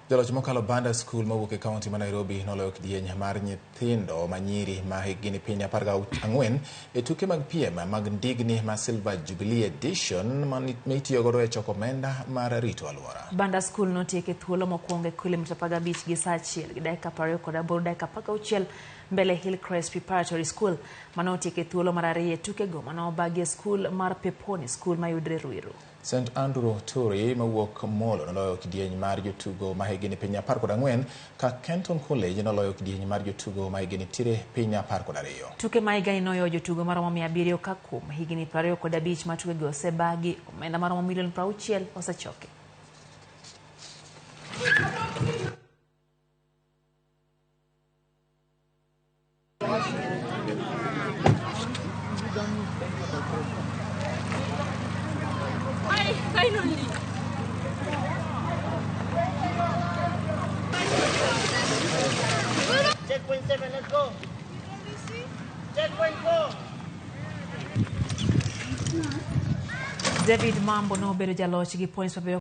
Jaloch mokalo Banda School mawuok e kaunti ma Nairobi noloyo kidieny mar nyithindo manyiri ma hikgi ni piny 14 e tuke mag piem mag ndigni ma Silver Jubilee Edition ma itiyo godo e choko omenda mar rito alwora. Banda School notieko e thuolo mokwongo e kilomita 15 gi saa achiel gi dakika 28 dakika 16 mbele Hillcrest Preparatory School mane otieko e thuolo mar ariyo e tukego mane obagi e skul mar Peponi School mayudre Ruiru. St Andrew Turi mawuok Molo noloyo kidieny mar jotugo ma hikgi ni piny 14 ka Kenton College noloyo kidieny mar jotugo ma hikgi nitiere piny 12. Tuke ma higani noyo jotugo maromo 700 ka kuom higni 25 ma tukego osebagi, omenda maromo milion 60 osechoki. Finally. Checkpoint 7, let's go. Checkpoint 4. David Mambo nobedo jaloch gi points 70.